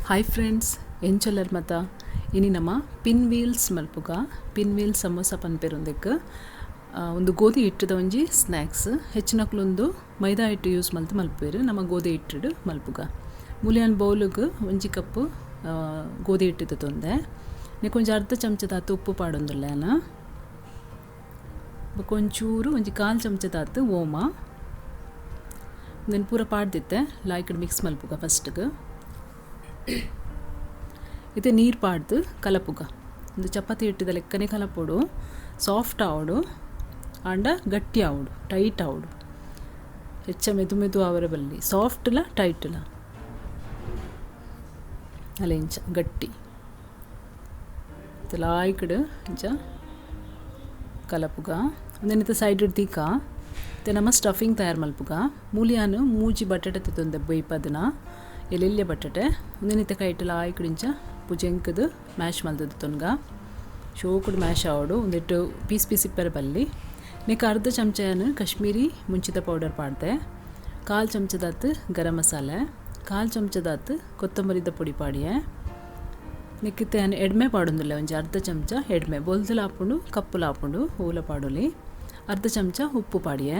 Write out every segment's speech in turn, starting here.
Hi friends, ಎಂಚಲರ್ ಮತ ಇನಿ ನಮ ಪಿನ್ ವೀಲ್ಸ್ ಮಲ್ಪುಗ. ಪಿನ್ ವೀಲ್ ಸಮೋಸ ಪನ್ಪೆರೊಂದೆಕ್ ಒಂದು ಗೋಧಿ ಹಿಟ್ಟದ ಒಂಜಿ ಸ್ನ್ಯಾಕ್ಸ್. ಹೆಚ್ಚಿನಕ್ಲೊಂದು ಮೈದಾ ಹಿಟ್ಟು ಯೂಸ್ ಮಲ್ತು ಮಲ್ಪುವೆರ್, ನಮ ಗೋಧಿ ಹಿಟ್ಟುಡು ಮಲ್ಪುಗ. ಮೂಲ್ಯಾನ್ ಬೌಲುಗು ಒಂಜಿ ಕಪ್ಪು ಗೋಧಿ ಹಿಟ್ಟು ತೊಂದೆ ನೆಕ್ಕೊಂಜಿ ಅರ್ಧ ಚಮಚದಾತು ಉಪ್ಪು ಪಾಡೊಂದುಲ್ಲೇನ, ಬೊಕ ಒಂಚೂರು ಒಂಜಿ ಕಾಲು ಚಮಚದಾತು ಓಮ ಉಂದೆನ್ ಪೂರ ಪಾಡ್ದಿತ್ತೆ ಲಾಯ್ಕಡ್ ಮಿಕ್ಸ್ ಮಲ್ಪುಗ. ಫಸ್ಟ್ಗೆ ಇತ್ತೆ ನೀರು ಪಾಡ್ದು ಕಲಪುಗ. ಒಂದು ಚಪಾತಿ ಹಿಟ್ಟದ ಲೆಕ್ಕನೆ ಕಲಪೊಡು, ಸಾಫ್ಟ್ ಆವೊಡು ಆಂಡ ಗಟ್ಟಿ ಆವೊಡು, ಟೈಟ್ ಆವೊಡು, ಹೆಚ್ಚ ಮೆದು ಮೆದು ಆವರೆ ಬಲ್ಲಿ, ಸಾಫ್ಟ್ಲ ಟೈಟ್ಲ ಅಲ್ಲ ಇಂಚ ಗಟ್ಟಿ ಲಾಯ್ಕಡ್ ಇಂಚ ಕಲಪುಗ. ಒಂದೇನಿತ್ತ ಸೈಡ್ ದೀಕ ಇತ್ತೆ ನಮ್ಮ ಸ್ಟಫಿಂಗ್ ತಯಾರು ಮಲ್ಪುಗ. ಮೂಲಿಯಾನು ಮೂಜಿ ಬಟಾಟೆ ತೊಂದೆ ಬೊಯ್ಪದನ ಎಲ್ಲೆಲ್ಲೆ ಬಟಾಟೆ ಒಂದೇನಿತ್ತ ಕೈಟ್ ಲಾಯ್ಕಡ್ ಇಂಚ ಪುಜೆಂಕದು ಮ್ಯಾಶ್ ಮಲ್ತದ್ದು ತೊನ್ಗ ಶೋಕುಡು ಮ್ಯಾಶ್ ಆವಡು ಒಂದಿಟ್ಟು ಪೀಸ್ ಪೀಸ್ ಇಪ್ಪರೆ ಬಲ್ಲಿ. ನೆಕ್ ಅರ್ಧ ಚಮಚನ ಕಾಶ್ಮೀರಿ ಮುಂಚಿತ ಪೌಡರ್ ಪಾಡ್ದೆ, ಕಾಲು ಚಮಚದಾತು ಗರಂ ಮಸಾಲೆ, ಕಾಲು ಚಮಚದಾತು ಕೊತ್ತಂಬರಿದ ಪೊಡಿ ಪಾಡಿಯೆ. ನೆಕ್ಕಿತ್ತೆ ಯಾನ್ ಎಡ್ಮೆ ಪಾಡೊಂದುಲ್ಲೆ, ಒಂಜಿ ಅರ್ಧ ಚಮಚ ಎಡ್ಮೆ ಬೊಲ್ದುಲ ಆಪುಂಡು ಕಪ್ಪುಲ ಆಪುಂಡು ಓಲ ಪಾಡೊಲಿ. ಅರ್ಧ ಚಮಚ ಉಪ್ಪು ಪಾಡಿಯೆ.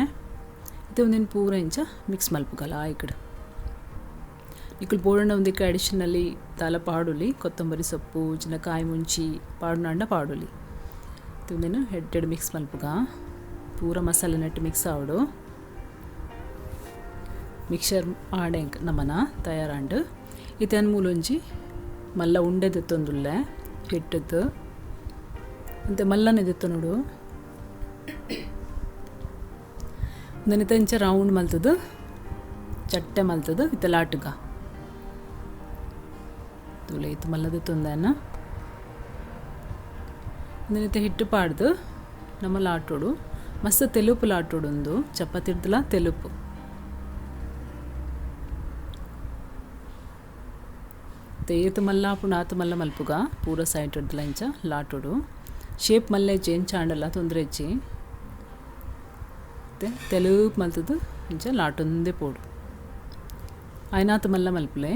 ಇತ್ತೆ ಒಂದಿನ ಪೂರ ಇಂಚ ಮಿಕ್ಸ್ ಮಲ್ಪುಗ ಲಾಯ್ಕಡ್. ನಿಕುಲು ಬೋಡಂಡ ಒಂದಿಕ್ಕೆ ಅಡಿಷನಲಿ ದಾಲ ಪಾಡೊಲಿ, ಕೊತ್ತಂಬರಿ ಸೊಪ್ಪು ಜಿನ ಕಾಯಿ ಮುಂಚಿ ಪಾಡುನಾಂಡ ಪಾಡೊಲಿ. ಉಂದೆನ್ ಹೆಡ್ಡೆಡ್ ಮಿಕ್ಸ್ ಮಲ್ಪುಗ. ಪೂರ ಮಸಾಲೆ ನೆಟ್ ಮಿಕ್ಸ್ ಆವಡು. ಮಿಕ್ಸರ್ ಆಡೆ ನಮನ ತಯಾರಾಂಡು. ಇತ್ತೆ ಮೂಲೊಂಜಿ ಮಲ್ಲ ಉಂಡೆ ದೆತ್ತೊಂದುಲ್ಲೆ ಹಿಟ್ಟದ್ದು ಅಂತೆ ಮಲ್ಲನೆ ದೆತ್ತೊನುಡು. ಉಂದೆನ್ ಇಂಚ ರೌಂಡ್ ಮಲ್ತದು ಚಟ್ಟೆ ಮಲ್ತದು ಇತ್ತೆ ಲಾಟುಗ ತೂಲೆ ಇತ್ತು ಮಲ್ಲ ದೆತ್ತೊಂದೆನ. ಉಂದೆನ್ ಹಿಟ್ಟು ಪಾಡ್ದು ನಮ್ಮ ಲಾಟೋಡು ಮಸ್ತ್ ತೆಲುಪು ಲಾಟೋಡು, ಉಂದು ಚಪಾತಿಡ್ದಲ ತೆಲುಪು. ಏತು ಮಲ್ಲ ಆಪುಂಡು ಆತು ಮಲ್ಲ ಮಲ್ಪುಗ. ಪೂರ ಸೈಡ್ ಇಡ್ದಲ ಇಂಚ ಲಾಟೋಡು. ಶೇಪ್ ಮಲ್ಲ ಇಜ್ಜಿ ಎಂಚ ಆಂಡಲ ತೊಂದರೆ ಇಜ್ಜಿ. ತೆಲುಪು ಮಲ್ತದು ಇಂಚ ಲಾಟೊಂದೇ ಪೋಡು ಆಯ್ನಾತು ಮಲ್ಲ ಮಲ್ಪುಲೆ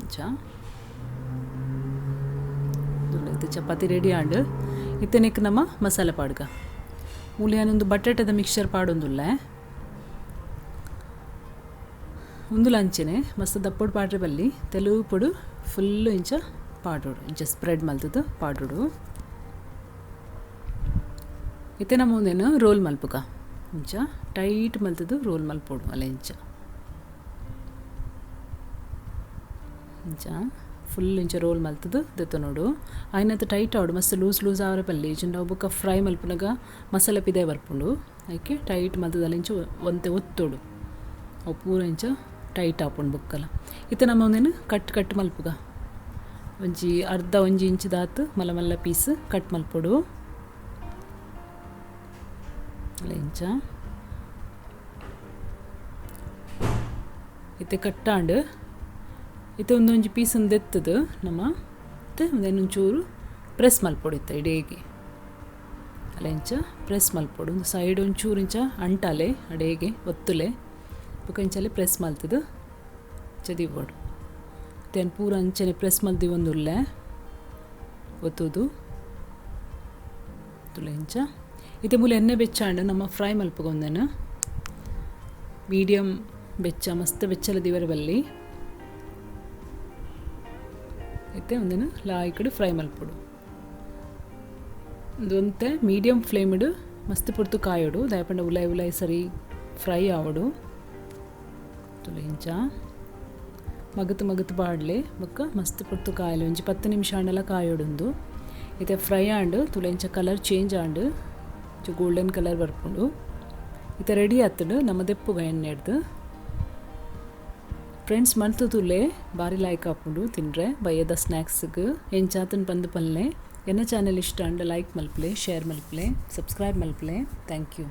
ಇಂಚ. ಇತ್ತೆ ಚಪಾತಿ ರೆಡಿ ಆಂಡ್. ಇತ್ತೆ ನೆಕ್ ನಮ್ಮ ಮಸಾಲೆ ಪಾಡ್ಗ. ಮೂಲಿಯಾನೊಂದು ಬಟಾಟೆದ ಮಿಕ್ಸರ್ ಪಾಡೊಂದುಲ್ಲೆ. ಉಂದುಲ ಅಂಚೆನೆ ಮಸ್ತ್ ದಪ್ಪೊಡು ಪಾಡ್ರೆ ಬಲ್ಲಿ, ತೆಲುಪೊಡು ಫುಲ್ಲು ಇಂಚ ಪಾಡೋಡು, ಇಂಚ ಸ್ಪ್ರೆಡ್ ಮಲ್ತದು ಪಾಡೋಡು. ಇತ್ತೆ ನಮ್ಮ ಒಂದೇನು ರೋಲ್ ಮಲ್ಪುಗ. ಇಂಚ ಟೈಟ್ ಮಲ್ತದು ರೋಲ್ ಮಲ್ಪೊಡು ಅಲ್ಲ ಇಂಚ ಇಂಚ ಫುಲ್ ಇಂಚ ರೋಲ್ ಮಲ್ತದು ದೆತ್ತೊನೋಡು. ಆಯ್ನತ್ ಟೈಟ್ ಆವಡು, ಮಸ್ತ್ ಲೂಸ್ ಲೂಸ್ ಆವರೆ ಬಲ್ಲಿ, ಇಜ್ಜಿಂಡ ಬೊಕ್ಕ ಫ್ರೈ ಮಲ್ಪುನಗ ಮಸಾಲೆ ಪಿದೆ ಬರ್ಪುಂಡು. ಐಕೆ ಟೈಟ್ ಮಲ್ತದಲ್ಲ ಇಂಚ ಒಂತೆ ಒತ್ತೋಡು, ಅವು ಪೂರ ಇಂಚ ಟೈಟ್ ಆಪುಂಡು ಬೊಕ್ಕಲ. ಇತ್ತೆ ನಮ್ಮ ಒಂದೇನು ಕಟ್ ಕಟ್ ಮಲ್ಪುಗ. ಒಂಜಿ ಅರ್ಧ ಒಂಜಿ ಇಂಚ್ ದಾತು ಮಲ್ಲ ಮಲ್ಲ ಪೀಸ್ ಕಟ್ ಮಲ್ಪೊಡು ಅಲ್ಲ ಇಂಚ. ಇತ್ತೆ ಕಟ್ಟಾಂಡು ಇತ್ತೆ ಒಂದೊಂಜಿ ಪೀಸ್ ದೆತ್ತದು ನಮ್ಮ ಇತ್ತೆ ಒಂದೇನೊಂಚೂರು ಪ್ರೆಸ್ ಮಲ್ಪೊಡು ಇತ್ತೆ ಇಡೀಗೆ ಅಲ್ಲ ಇಂಚ ಪ್ರೆಸ್ ಮಲ್ಪೊಡು. ಒಂದು ಸೈಡ್ ಒಂಚೂರು ಇಂಚ ಅಂಟಾಲೆ ಅಡೇಗೆ ಒತ್ತುಲೆ ಬೊಕ ಇಂಚಲೆ ಪ್ರೆಸ್ ಮಲ್ತದು ಚದಿಬೋಡು. ಇತ್ತೆ ಪೂರ ಅಂಚನೆ ಪ್ರೆಸ್ ಮಲ್ದಿ ಒಂದುಲ್ಲೆ ಒತ್ತುದು ತುಲೆ ಇಂಚ. ಇತ್ತೆ ಮೂಲ ಎಣ್ಣೆ ಬೆಚ್ಚಾಂಡು ನಮ್ಮ ಫ್ರೈ ಮಲ್ಪುಗ. ಒಂದೇನು ಮೀಡಿಯಮ್ ಬೆಚ್ಚ ಮಸ್ತ್ ಬೆಚ್ಚಲ ದಿವರ ಬಲ್ಲಿ. ಇತ್ತೆ ಒಂದೇನು ಲಾಯ್ಕಡ್ ಫ್ರೈ ಮಲ್ಪೊಡು. ಒಂತೆ ಮೀಡಿಯಮ್ ಫ್ಲೇಮಿಡು ಮಸ್ತ್ ಪೊರ್ತು ಕಾಯೋಡು, ದಾಯಪಂಡ ಉಲಾಯ್ ಉಲಾಯ್ ಸರಿ ಫ್ರೈ ಆವಡು ತುಲೆ ಇಂಚ. ಮಗತು ಮಗತು ಪಾಡ್ಲೆ ಬೊಕ್ಕ ಮಸ್ತ್ ಪೊರ್ತು ಕಾಯಲೆ ಒಂಜಿ 10 ನಿಮಿಷ ಆಂಡಲ ಕಾಯೋಡುಂದು. ಇತ್ತೆ ಫ್ರೈ ಆಂಡು ತುಲೆ ಇಂಚ ಕಲರ್ ಚೇಂಜ್ ಆಂಡು ಇಂಚ ಗೋಲ್ಡನ್ ಕಲರ್ ಬರ್ಪುಂಡು. ಇತ್ತೆ ರೆಡಿ ಆತುಂಡು ನಮ್ಮ ದೆಪ್ಪುಗ ಎಣ್ಣೆ ಹಿಡ್ದು. ಫ್ರೆಂಡ್ಸ್ ಮಲ್ತು ತುಲೆ ಬಾರಿ ಲಾಯ್ಕ್ ಆಪುಂಡು ತಿನ್ರೆ ಬಯ್ಯದ ಸ್ನ್ಯಾಕ್ಸ್ಗೆ ಎಂಚಾತನ್ ಪಂದು ಪಲ್ಲೆ. ಎನ್ನ ಚಾನೆಲ್ ಇಷ್ಟ ಅಂಡ ಲೈಕ್ ಮಲ್ಪಲೆ, ಶೇರ್ ಮಲ್ಪಲೆ, ಸಬ್ಸ್ಕ್ರೈಬ್ ಮಲ್ಪಲೆ. Thank you.